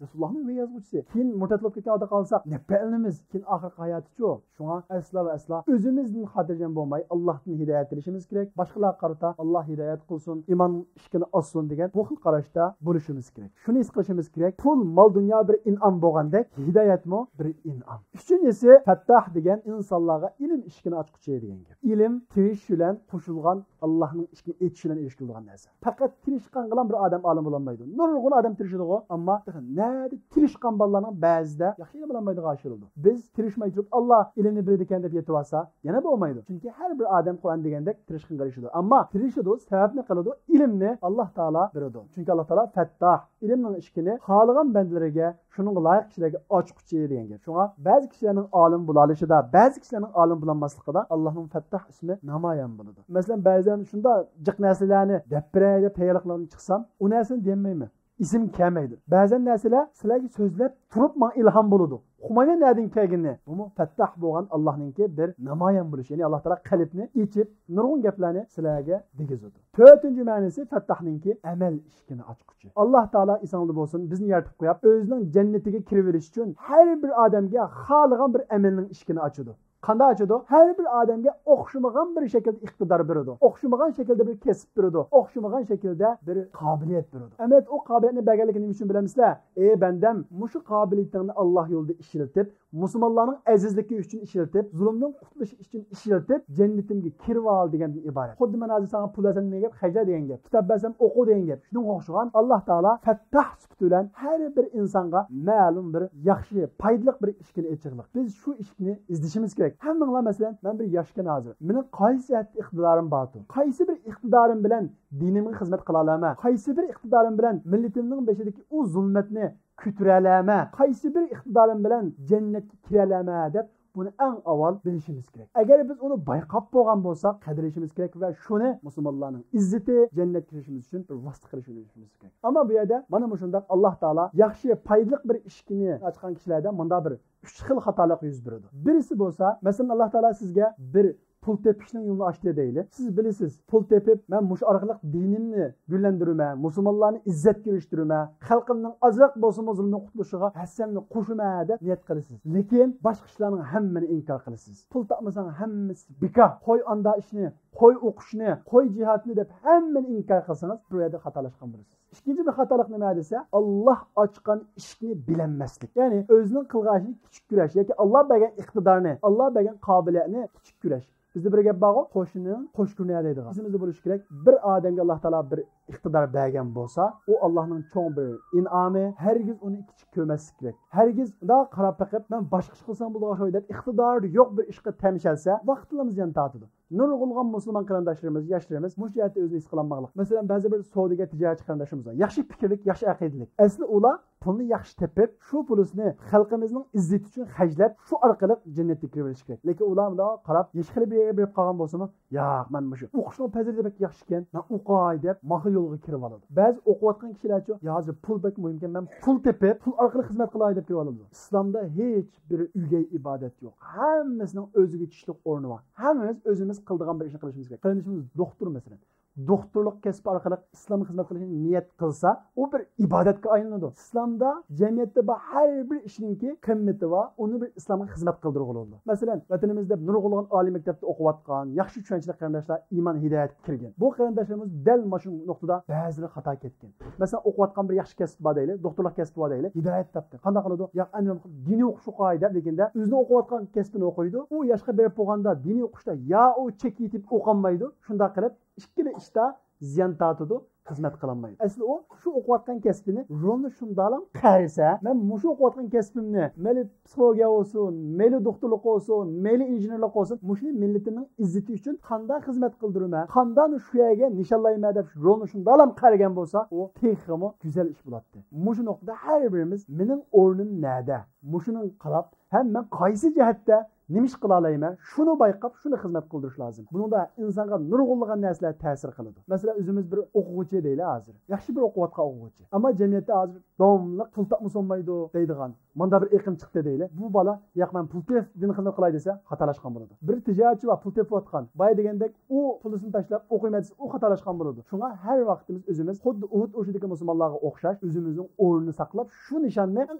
رەسۇلۇللاھنىڭ ۋەھىي يازغۇچىسى. كېيىن مۇرتەت بولۇپ كەتكەن ھالدا قالساق، نەپرەتلىنىمىز. كېيىن ئاخىرقى ھاياتىچۇ؟ شۇڭا ئەسلا ۋە ئەسلا ئۆزىمىزدىن خاتىرجەم بولماي، ئاللاھتىن ھىدايەت تىلىشىمىز كېرەك. باشقىلارغا قارىتا، «ئاللا ھىدايەت قىلسۇن، ئىمان ئىشىكىنى ئاچسۇن» دېگەن بۇ خىل قاراشتا بولۇشىمىز كېرەك. شۇنى ھېس قىلىشىمىز كېرەك، پۇل، مال، دۇنيا بىر ئىنئام بولغاندەك، ھىدايەتمۇ بىر ئىنئام. ئۈچىنچىسى، فەتتاھ دېگەن ئىنسانلارغا ئىلىم ئىشىكىنى ئاچقۇچى دېگەن گەپ. ئىلىم تىرىشىش بىلەن قوشۇلغان ئاللاھنىڭ ئىشىكىنى ئېچىش بىلەن ئېرىشكىلىدىغان نەرسە. پەقەت تىرىشقانغىلا بىر ئادەم ئالىم بولالمايدۇ. نۇرغۇن ئادەم تىرىشىدىغۇ، ئەمما تېخى نەدە تىرىشقان بالىلارنىڭ بەزىدە ياخشى ئىلىم ئالالمايدىغان ئىش بولىدۇ. بىز تىرىشماي تۇرۇپ، ئاللا ئىلىمنى بېرىدىكەن دەپ يېتىۋالسا، يەنە بولمايدۇ. چۈنكى ھەر بىر ئادەم قۇرئان دېگەندەك تىرىشقىنغا ئېرىشىدۇ. ئەمما تىرىشىدۇ، سەۋەبنى قىلىدۇ، ئىلىمنى ئاللا تائالا بېرىدۇ. چۈنكى ئاللا تائالا فەتتاھ، ئىلىمنىڭ ئىشىكىنى خالىغان بەندىلىرىگە، شۇنىڭغا لايىق كىشىلەرگە ئاچقۇچى دېگەن گەپ. شۇڭا بەزى كىشىلەرنىڭ ئالىم بولالىشىدا، بەزى كىشىلەرنىڭ ئالىم بولالماسلىقىدا ئاللانىڭ فەتتاھ ئىسمى نامايان بولىدۇ. مەسىلەن، بەزىلەر شۇنداق جىق نەرسىلەرنى دەپ بېرەي دەپ تەييارلىقلارنى چىقسام، ئۇ نەرسىنى دېيەلمەيمەن. ئېسىم كەلمەيدۇ. بەزەن نەرسىلەر سىلەرگە سۆزلەپ تۇرۇپ ماڭا ئىلھام بولىدۇ. ئۇقمايمەن نەدىن كەلگىنىنى. بۇمۇ فەتتاھ بولغان ئاللاھنىڭكى بىر نامايان بولۇشى. يەنى ئاللا تائالا قەلبنى ئېچىپ، نۇرغۇن گەپلەرنى سىلەرگە دېگۈزىدۇ. تۆتىنچى مەنىسى، فەتتاھنىڭكى ئەمەل ئىشىكىنى ئاچقۇچى. ئاللا تائالا ئېسىڭلاردا بولسۇن، بىزنى يارىتىپ قويۇپ، ئۆزىنىڭ جەننىتىگە كىرىۋېلىش ئۈچۈن ھەر بىر ئادەمگە خالىغان بىر ئەمەلنىڭ ئىشىكىنى ئاچىدۇ. قانداق ئاچىدۇ؟ ھەر بىر ئادەمگە ئوخشىمىغان بىر شەكىلدە ئىقتىدار بېرىدۇ. ئوخشىمىغان شەكىلدە بىر كەسىپ بېرىدۇ. ئوخشىمىغان شەكىلدە بىر قابىلىيەت بېرىدۇ. ئەمەلىيەتتە ئۇ قابىلىيەتنى بەرگەنلىكى نېمە ئۈچۈن بىلەمسىلەر؟ ئەي بەندەم، مۇشۇ قابىلىيىتىڭنى ئاللا يولىدا ئىشلىتىپ، مۇسۇلمانلارنىڭ ئەزىزلىكى ئۈچۈن ئىشلىتىپ، زۇلۇمدىن قۇتۇلۇش ئۈچۈن ئىشلىتىپ، جەننىتىمگە كىرىۋال دېگەندىن ئىبارەت. خۇددى مەن ھازىر ساڭا پۇل بەرسەم دېگەن گەپ، خەجلە دېگەن گەپ، كىتاب بەرسەم ئوقۇ دېگەن گەپ. شۇنىڭغا ئوخشىغان ئاللا تائالا فەتتاھ سۈپىتى بىلەن ھەر بىر ئىنسانغا مەلۇم بىر ياخشى، پايدىلىق بىر ئىشىكنى ئېچىقلىق. بىز شۇ ئىشىكنى ئىزدىشىمىز كېرەك. ھەممىڭلار، مەسىلەن، مەن بىر ياشكەن ھازىر. مېنىڭ قايسى جەھەتتە ئىقتىدارىم باردۇ؟ قايسى بىر ئىقتىدارىم بىلەن دىنىمغا خىزمەت قىلالامەن؟ قايسى بىر ئىقتىدارىم بىلەن مىللىتىمنىڭ بېشىدىكى ئۇ زۇلمەتنى كۆتۈرەلەمەن؟ قايسى بىر ئىقتىدارىم بىلەن جەننەتكە كىرەلەمەن دەپ بۇنى ئەڭ ئاۋۋال بىلىشىمىز كېرەك. ئەگەر بىز ئۇنى بايقاپ بولغان بولساق، قەدىرلىشىمىز كېرەك ۋە شۇنى مۇسۇلمانلارنىڭ ئىززىتى، جەننەتكە كىرىشىمىز ئۈچۈن بىر ۋاسىتە قىلىشىمىز كېرەك. ئەمما بۇ يەردە مانا مۇشۇنداق ئاللا تائالا ياخشى، پايدىلىق بىر ئىشىكنى ئاچقان كىشىلەردە مۇنداق بىر ئۈچ خىل خاتالىق يۈز بېرىدۇ. بىرسى بولسا، مەسىلەن، ئاللا تائالا سىزگە بىر پۇل تېپىشنىڭ يولىنى ئاچتى دەيلى. سىز بىلىسىز، پۇل تېپىپ، مەن مۇشۇ ئارقىلىق دىنىمنى گۈللەندۈرىمەن، مۇسۇلمانلارنى ئىززەتكە ئېرىشتۈرىمەن، خەلقىمنىڭ ئازراق بولسىمۇ زۇلۇمدىن قۇتۇلۇشىغا ھەسسەمنى قوشىمەن دەپ نىيەت قىلىسىز. لېكىن باشقا ئىشلارنىڭ ھەممىنى ئىنكار قىلىسىز. پۇل تاپمىساڭ ھەممىسى بىكار. قوي ئاندا ئىشنى، قوي ئوقۇشنى، قوي جىھادنى دەپ ھەممىنى ئىنكار قىلسىڭىز، بۇ يەردە خاتالاشقان بولىسىز. ئىككىنچى بىر خاتالىق نېمە دېسە، ئاللا ئاچقان ئىشىكنى بىلەلمەسلىك. يەنى ئۆزىنىڭ قىلغان ئىشىنى كىچىك كۆرۈش ياكى ئاللا بەرگەن ئىقتىدارنى، ئاللا بەرگەن قابىلىيەتنى كىچىك كۆرۈش. بىزدە بىر گەپ بارغۇ، قوشنىنىڭ قوش كۆرنىگە دەيدىغان. ئېسىمىزدە بولۇشى كېرەك، بىر ئادەمگە ئاللا تائالا بىر ئىقتىدار بەرگەن بولسا، ئۇ ئاللانىڭ چوڭ بىر ئىنئامى، ھەرگىز ئۇنى كىچىك كۆرمەسلىك كېرەك. ھەرگىز مۇنداق قاراپ بېقىپ، مەن باشقا ئىش قىلسام بولىدىغان ئوخشايدۇ دەپ ئىقتىدارى يوق بىر ئىشقا تەمشەلسە، ۋاقتىلا زىيان تارتىدۇ. نۇرغۇنلىغان مۇسۇلمان قېرىنداشلىرىمىز، ياشلىرىمىز مۇشۇ جەھەتتە ئۆزىنى ھېس قىلالمىغانلىق. مەسىلەن، بەزى بىر سودىگەر، تىجارەتچى قېرىنداشلىرىمىز بار. ياخشى پىكىرلىك، ياخشى ئەقىدىلىك. ئەسلى ئۇلار پۇلنى ياخشى تېپىپ، شۇ پۇلىسىنى خەلقىمىزنىڭ ئىززىتى ئۈچۈن خەجلەپ، شۇ ئارقىلىق جەننەتكە كىرىۋېلىشى كېرەك. لېكىن ئۇلار مۇنداق قاراپ، ھېچقىلى بىر يەرگە بېرىپ قالغان بولسىمۇ، ياق، مەن مۇشۇ ئوقۇشنىڭ پەزىلىتى بەك ياخشىكەن، مەن ئوقۇي دەپ، ماخا يولغا كىرىۋالىدۇ. بەزى ئوقۇۋاتقان كىشىلەرچۇ، يا، ھازىر پۇل بەك مۇھىمكەن، مەن پۇل تېپىپ، پۇل ئارقىلىق خىزمەت قىلاي دەپ كىرىۋالىدۇ. ئىسلامدا ھېچ بىر ئۆگەي ئىبادەت يوق. ھەممىسىنىڭ ئۆزىگە چۈشلۈك ئورنى بار. ھەممىمىز ئۆزىمىز قىلىدىغان بىر ئىشنى قىلىشىمىز كېرەك. قېرىندىشىمىز دوختۇر، مەسىلەن، دوختۇرلۇق كەسپى ئارقىلىق ئىسلامغا خىزمەت قىلىشنى نىيەت قىلسا، ئۇ بىر ئىبادەتكە ئايلىنىدۇ. ئىسلامدا جەمئىيەتتە بار ھەر بىر ئىشنىڭكى قىممىتى بار، ئۇنى بىر ئىسلامغا خىزمەت قىلدۇرغىلى بولىدۇ. مەسىلەن، ۋەتىنىمىزدە نۇرغۇنلىغان ئالىي مەكتەپتە ئوقۇۋاتقان ياخشى چۈشەنچىلىك قېرىنداشلار ئىمان ھىدايەتكە كىرگەن. بۇ قېرىنداشلىرىمىز دەل مانا شۇ نۇقتىدا بەزىلىرى خاتا كەتكەن. مەسىلەن، ئوقۇۋاتقان بىر ياخشى كەسىپ بار دەيلى، دوختۇرلۇق كەسپى بار دەيلى، ھىدايەت تاپتى. قانداق قىلىدۇ؟ ياق، ئەنە دىنىي ئوقۇش ئوقۇي دەپ، لېكىندە ئۆزىنىڭ ئوقۇۋاتقان كەسپىنى ئوقۇيدۇ. ئۇ ياشقا بېرىپ بولغاندا دىنىي ئوقۇشتا يا ئۇ چەككە يېتىپ ئوقۇالمايدۇ، شۇنداق قىلىپ ئىككىلا ئىشتا زىيان تارتىدۇ، خىزمەت قىلالمايدۇ. ئەسلى ئۇ شۇ ئوقۇۋاتقان كەسپىنى رولنى شۇنداقلا قەرسە، مەن مۇشۇ ئوقۇۋاتقان كەسپىمنى مەيلى پسىخولوگىيە بولسۇن، مەيلى دوختۇرلۇق بولسۇن، مەيلى ئىنژېنېرلىق بولسۇن، مۇشۇنى مىللىتىمنىڭ ئىززىتى ئۈچۈن قانداق خىزمەت قىلدۇرىمەن، قانداقنى شۇ يەرگە نىشانلايمەن دەپ رولنى شۇنداقلا قەرگەن بولسا، ئۇ تېخىمۇ گۈزەل ئىش بولاتتى. مۇشۇ نۇقتىدا ھەر بىرىمىز مېنىڭ ئورنۇم نەدە؟ مۇشۇنىڭغا قاراپ، ھەم مەن قايسى جەھەتتە نېمە ئىش قىلالايمەن، شۇنى بايقاپ، شۇنى خىزمەت قىلدۇرۇش لازىم. بۇنىڭدا ئىنسانغا نۇرغۇنلىغان نەرسىلەر تەسىر قىلىدۇ. مەسىلەن، ئۆزىمىز بىر ئوقۇغۇچى دەيلى ھازىر. ياخشى بىر ئوقۇۋاتقان ئوقۇغۇچى. ئەمما جەمئىيەتتە ھازىر داۋاملىق پۇل تاپمىسا بولمايدۇ دەيدىغان مۇنداق بىر ئېقىم چىقتى دەيلى. بۇ بالا، ياق، مەن پۇل تېپىپ دىن خىزمەت قىلاي دېسە، خاتالاشقان بولىدۇ. بىر تىجارەتچى بار، پۇل تېپىۋاتقان. بايا دېگەندەك، ئۇ پۇلىسىنى تاشلاپ ئوقۇيمەن دېسە، ئۇ خاتالاشقان بولىدۇ. شۇڭا ھەر ۋاقتىمىز ئۆزىمىز خۇددى ئۇھۇد ئۇرۇشىدىكى مۇسۇلمانلارغا ئوخشاش ئۆزىمىزنىڭ ئورنىنى ساقلاپ، شۇ نىشاننى ئەڭ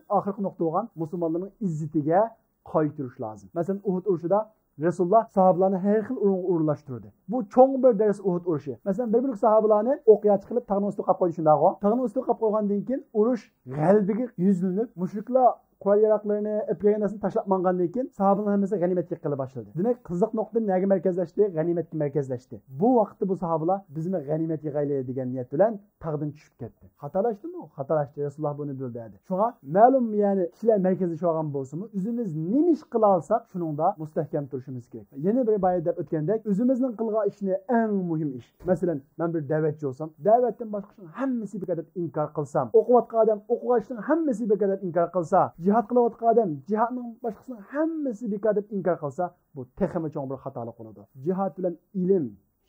ئاخىرقى نۇقتا بولغان مۇسۇلمانلارنىڭ ئىززىتىگە قايتۇرۇش لازىم. مەسىلەن، ئۇھۇد ئۇرۇشىدا رەسۇلۇللا ساھابىلارنى ھەر خىل ئورۇنغا ئورۇنلاشتۇردى. بۇ چوڭ بىر دەرس ئۇھۇد ئۇرۇشى. مەسىلەن، بىر بۆلەك ساھابىلارنى ئوقيا چىقىرىپ تاغنىڭ ئۈستىگە قاپ قويدى، شۇنداقغۇ؟ تاغنىڭ ئۈستىگە قاپ قويغاندىن كېيىن ئۇرۇش غەلىبىگە يۈزلىنىپ، مۇشرىكلار قورال ياراقلىرىنى، ئېلىپ كەلگەن نەرسىنى تاشلاپ ماڭغاندىن كېيىن، ساھابىلەرنىڭ ھەممىسى غەنىيمەتكە يىغىلىپ باشلىدى. دېمەك، قىزىق نۇقتا نەگە مەركەزلەشتى؟ غەنىيمەتكە مەركەزلەشتى. بۇ ۋاقىتتا بۇ ساھابىلار بىزمۇ غەنىيمەت يىغايلى دېگەن نىيەت بىلەن تاغدىن چۈشۈپ كەتتى. خاتالاشتىمۇ؟ خاتالاشتى. رەسۇلۇللاھ بۇنى بىلدى دېدى. شۇڭا مەلۇم، يەنى كىشىلەر مەركەزلىشىۋالغان بولسىمۇ، ئۆزىمىز نېمە ئىش قىلالىساق، شۇنىڭدا مۇستەھكەم تۇرۇشىمىز كېرەك. يەنە بىر بايا دەپ ئۆتكەندەك، ئۆزىمىزنىڭ قىلغان ئىشىنى، ئەڭ مۇھىم ئىش. مەسىلەن، مەن بىر دەۋەتچى بولسام، دەۋەتتىن باشقا ئىشنىڭ ھەممىسى بىكار دەپ ئىنكار قىلسام، ئوقۇۋاتقان ئادەم ئوقۇغان ئىشنىڭ ھەممىسى بىكار دەپ ئىنكار قىلسا، جىھاد قىلىۋاتقان ئادەم جىھادنىڭ باشقىسىنىڭ ھەممىسى بىكار دەپ ئىنكار قىلسا، بۇ تېخىمۇ چوڭ بىر خاتالىق بولىدۇ. جىھاد بىلەن ئىلىم،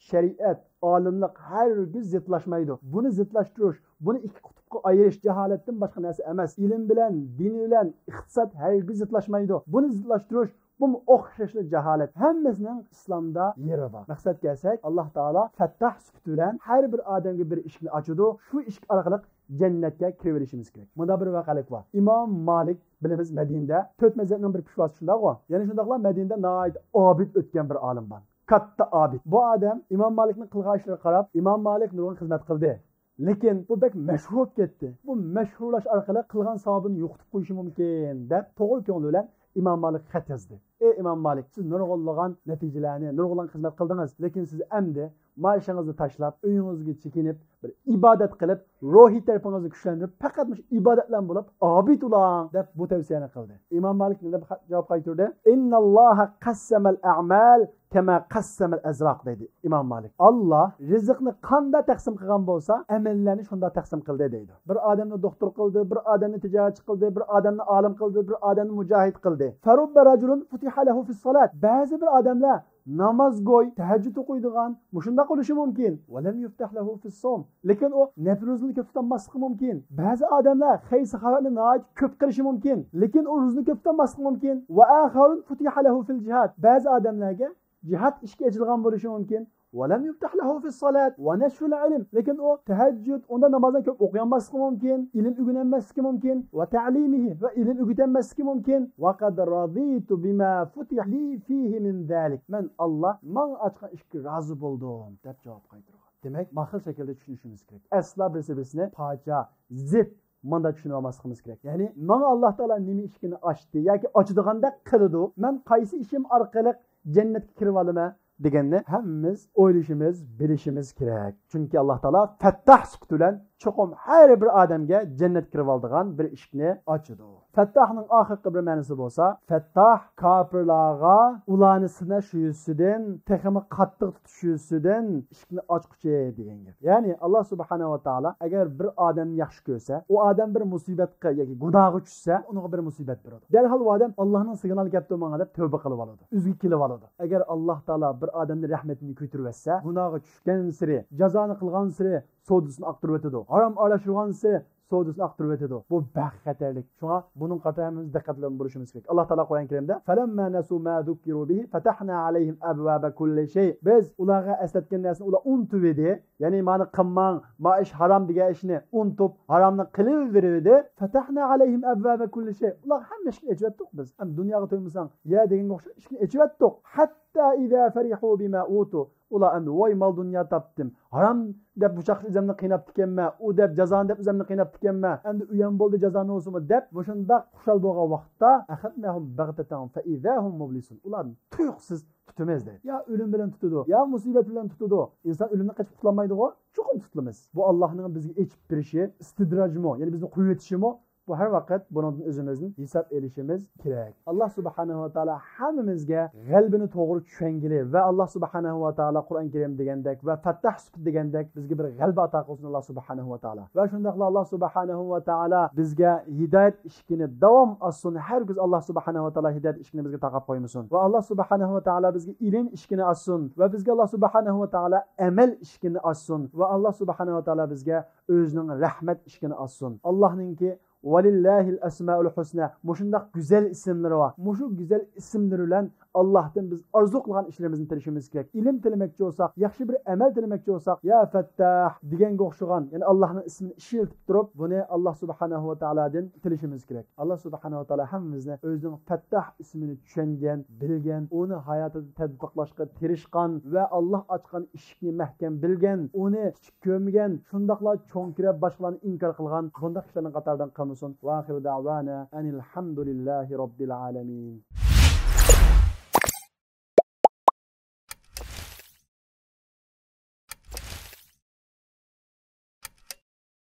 شەرىئەت، ئالىملىق ھەرگىز زىتلاشمايدۇ. بۇنى زىتلاشتۇرۇش، بۇنى ئىككى قۇتۇپقا ئايرىش جاھالەتتىن باشقا نەرسە ئەمەس. ئىلىم بىلەن، دىن بىلەن، ئىقتىساد ھەرگىز زىتلاشمايدۇ. بۇنى زىتلاشتۇرۇش، بۇمۇ ئوخشاشلا جاھالەت. ھەممىسىنىڭ ئىسلامدا يېرى بار. مەقسەتكە كەلسەك، ئاللاھ تائالا فەتتاھ سۈپىتى بىلەن ھەر بىر ئادەمگە بىر ئىشىكنى ئاچىدۇ. شۇ ئىشىك ئارقىلىق جەننەتكە كىرىۋېلىشىمىز كېرەك. مۇنداق بىر ۋەقەلىك بار. ئىمام مالىك، بىلىمىز، مەدىنىدە تۆت مەزھەپنىڭ بىر پېشۋاسى، شۇنداقغۇ؟ يەنە شۇنداقلا مەدىنىدە ناھايىتى ئابىد ئۆتكەن بىر ئالىم بار. كاتتا ئابىد. بۇ ئادەم ئىمام مالىكنىڭ قىلغان ئىشلىرىغا قاراپ، ئىمام مالىك نۇرغۇن خىزمەت قىلدى. لېكىن بۇ بەك مەشھۇر بولۇپ كەتتى. بۇ مەشھۇرلاش ئارقىلىق قىلغان ساۋابىنى يوقىتىپ قويۇشى مۇمكىن، دەپ توغرا كۆڭلى بىلەن ئىمام مالىكقا خەت يازدى. ئەي ئىمام مالىك، سىز نۇرغۇنلىغان نەتىجىلەرنى، نۇرغۇنلىغان خىزمەت قىلدىڭىز، لېكىن سىز ئەمدى مائىشىڭىزنى تاشلاپ، ئۆيىڭىزگە چېكىنىپ، بىر ئىبادەت قىلىپ، روھىي تەرىپىڭىزنى كۈچلەندۈرۈپ، پەقەت مۇشۇ ئىبادەت بىلەن بولۇپ، ئابىد بولۇڭ، دەپ بۇ تەۋسىيەنى قىلدى. ئىمام مالىك نېمە دەپ جاۋاب قايتۇردى؟ «ئىنناللاھە قەسسەمەل ئەمال كەمە قەسسەمەل ئەزراق» دەيدۇ ئىمام مالىك. ئاللاھ رىزىقنى قانداق تەقسىم قىلغان بولسا، ئەمەللەرنى شۇنداق تەقسىم قىلدى دەيدۇ. بىر ئادەمنى دوختۇر قىلدى، بىر ئادەمنى تىجارەتچى قىلدى، بىر ئادەمنى ئالىم قىلدى، بىر ئادەمنى مۇجاھىد قىلدى. فەرۇببە رەجۇلۇن فۇتىھە لەھۇ فىسسالات. بەزى بىر ئادەملەر نامازگوي، تەھەججۇد ئوقۇيدىغان، مۇشۇنداق بولۇشى مۇمكىن. ۋەلەم يۇفتەھ لەھۇ فىسسوم. لېكىن ئۇ نەپلى روزىنى كۆپ تۇتالماسلىقى مۇمكىن. بەزى ئادەملەر خەير ساخاۋەتنى ناھايىتى كۆپ قىلىشى مۇمكىن. لېكىن ئۇ روزىنى كۆپ تۇتالماسلىقى مۇمكىن. ۋە ئاخارۇن فۇتىھە لەھۇ فىل جىھاد. بەزى ئادەملەرگە جىھاد ئىشىكى ئېچىلغان بولۇشى مۇمكىن. ۋەلەم يۇفتەھ لەھۇ فىسسالات ۋە نەشرىل ئىلم. لېكىن ئۇ تەھەججۇد، ئۇندا نامازنى كۆپ ئوقۇيالماسلىقى مۇمكىن، ئىلىم ئۆگىنەلمەسلىكى مۇمكىن، ۋە تەلىمىھى، ۋە ئىلىم ئۆگىتەلمەسلىكى مۇمكىن. ۋە قەد رەزىتۇ بىما فۇتىھە لى فىھى مىن زالىك. مەن ئاللاھ ماڭا ئاچقان ئىشىككە رازى بولدۇم، دەپ جاۋاب قايتۇرغان. دېمەك، ما خىل شەكىلدە چۈشىنىشىمىز كېرەك. ئەسلا بىرسى بىرسىنى پاچا، زىت، مۇنداق چۈشىنىۋالماسلىقىمىز كېرەك. يەنى، ماڭا ئاللاھ تائالا نېمە ئىشىكنى ئاچتى ياكى ئاچىدىغاندەك قىلىدۇ، مەن قايسى ئىشىم ئارقىلىق جەننەتكە كىرىۋالىمەن دېگەننى ھەممىمىز ئويلىشىمىز، بىلىشىمىز كېرەك. چۈنكى ئاللاھ تائالا فەتتاھ سۈپىتى بىلەن چوقۇم ھەر بىر ئادەمگە جەننەتكە كىرىۋالىدىغان بىر ئىشىكنى ئاچىدۇ. فەتتاھنىڭ ئاخىرقى بىر مەنىسى بولسا، فەتتاھ كاپىرلارغا ئۇلارنى سىناش يۈزىسىدىن، تېخىمۇ قاتتىق تۇتۇش يۈزىسىدىن ئىشىكنى ئاچقۇچى دېگەن گەپ. يەنى، ئاللاھ سۇبھانەھۇ ۋە تائالا ئەگەر بىر ئادەمنى ياخشى كۆرسە، ئۇ ئادەم بىر مۇسىبەتكە ياكى گۇناھقا چۈشسە، ئۇنىڭغا بىر مۇسىبەت بېرىدۇ. دەرھال ئۇ ئادەم، «ئاللاھنىڭ سىگنالى كەپتۇ ماڭا» دەپ تەۋبە قىلىۋالىدۇ، ئۆزىگە كېلىۋالىدۇ. ئەگەر ئاللاھ تائالا بىر ئادەمنى رەھمىتىنى كۆتۈرۈۋەتسە، گۇناھقا چۈشكەنسېرى، جازانى قىلغانسېرى سودىسىنى ئاقتۇرۇۋېتىدۇ، ھارام ئارىلاشتۇرغانسېرى سودىسىنى ئاقتۇرۇۋېتىدۇ. بۇ بەك خەتەرلىك. شۇڭا بۇنىڭغا قارىتا ھەممىمىز دىققەت بىلەن بولۇشىمىز كېرەك. ئاللاھ تائالا قۇرئان كەرىمدە، فَلَمَّا نَسُوا مَا ذُكِّرُوا بِهِ فَتَحْنَا عَلَيْهِمْ أَبْوَابَ كُلِّ شَيْءٍ. بىز ئۇلارغا ئەسلەتكەن نەرسىنى ئۇلار ئۇنتۇۋىدى. يەنى، مانا قىلماڭ، ما ئىش ھارام دېگەن ئىشنى ئۇنتۇپ، ھارامنى قىلىۋېرىۋىدى. فَتَحْنَا عَلَيْهِمْ أَبْوَابَ كُلِّ شَيْءٍ. ئۇلارغا ھەممە ئىشىكنى ئېچىۋەتتۇق بىز. ئەمدى دۇنياغا تويمىساڭ، يە دېگەنگە ئوخشاش ئىشىكنى ئېچىۋەتتۇق. حَتَّى إِذَا فَرِحُوا بِمَا أُوتُوا. ئۇلار ئەمدى، «ۋاي، مال-دۇنيا تاپتىم. ھارام دەپ بۇ چاغقىچە ئۆزۈمنى قىيناپتىكەنمەن، ئۇ دەپ جازانى دەپ ئۆزۈمنى قىيناپتىكەنمەن. ئەمدى ئۇيان بولدى، جازانى بولسىمۇ» دەپ، مۇشۇنداق خۇشال بولغان ۋاقىتتا، أَخَذْنَاهُمْ بَغْتَةً فَإِذَا هُمْ مُبْلِسُونَ. ئۇلارنى تۇيۇقسىز تۇتىمىز دەيدۇ. يا ئۆلۈم بىلەن تۇتىدۇ، يا مۇسىبەت بىلەن تۇتىدۇ. ئىنسان ئۆلۈمدىن قېچىپ قۇتۇلالمايدىغۇ، چوقۇم تۇتۇلىمىز. بۇ ئاللاھنىڭ بىزگە ئېچىپ بېرىشى، ئىستىدراجمۇ، يەنى بىزنى قويۇۋېتىشىمۇ، بۇ ھەر ۋاقىت بۇنىڭدىن ئۆزىمىزنى ھېساب ئېلىشىمىز كېرەك. ئاللاھ سۇبھانەھۇ ۋە تائالا ھەممىمىزگە غەلىبىنى توغرا چۈشەنگىلى ۋە ئاللاھ سۇبھانەھۇ ۋە تائالا قۇرئان كەرىم دېگەندەك ۋە فەتتاھ سۈپىتى دېگەندەك بىزگە بىر غەلىبە ئاتا قىلسۇن ئاللاھ سۇبھانەھۇ ۋە تائالا. ۋە شۇنداقلا ئاللاھ سۇبھانەھۇ ۋە تائالا بىزگە ھىدايەت ئىشىكىنى داۋام ئاچسۇن. ھەرگىز ئاللاھ سۇبھانەھۇ ۋە تائالا ھىدايەت ئىشىكىنى بىزگە تاقاپ قويمىسۇن. ۋە ئاللاھ سۇبھانەھۇ ۋە تائالا بىزگە ئىلىم ئىشىكىنى ئاچسۇن. ۋە بىزگە ئاللاھ سۇبھانەھۇ ۋە تائالا ئەمەل ئىشىكىنى ئاچسۇن. ۋە ئاللاھ سۇبھانەھۇ ۋە تائالا بىزگە ئۆزىنىڭ رەھمەت ئىشىكىنى ئاچسۇن. ئاللاھنىڭكى، «ولله الأسماء الحسنى»، مۇشۇنداق گۈزەل ئىسىملىرى بار. مۇشۇ گۈزەل ئىسىملىرى بىلەن ئاللاھتىن بىز ئارزۇ قىلغان ئىشلىرىمىزنى تىلىشىمىز كېرەك. ئىلىم تىلىمەكچى بولساق، ياخشى بىر ئەمەل تىلىمەكچى بولساق، «يا فەتتاھ» دېگەنگە ئوخشىغان، يەنى ئاللاھنىڭ ئىسمىنى ئىشلىتىپ تۇرۇپ، بۇنى ئاللاھ سۇبھانەھۇ ۋە تائالادىن تىلىشىمىز كېرەك. ئاللاھ سۇبھانەھۇ ۋە تائالا ھەممىمىزنى ئۆزىنىڭ فەتتاھ ئىسمىنى چۈشەنگەن، بىلگەن، ئۇنى ھاياتىدا تەتبىقلاشقا تىرىشقان ۋە ئاللاھ ئاچقان ئىشىكنى مەھكەم بىلگەن، ئۇنى كىچىك كۆرمىگەن، شۇنداقلا چوڭ كۆرۈپ باشقىلارنى ئىنكار قىلغان بۇنداق كىشىلەرنىڭ قاتارىدىن قىلمىسۇن. بولسۇن. ۋاخىرۇ دەۋانا ئەنىل ھەمدۇلىللاھى رەببىل ئالەمىن.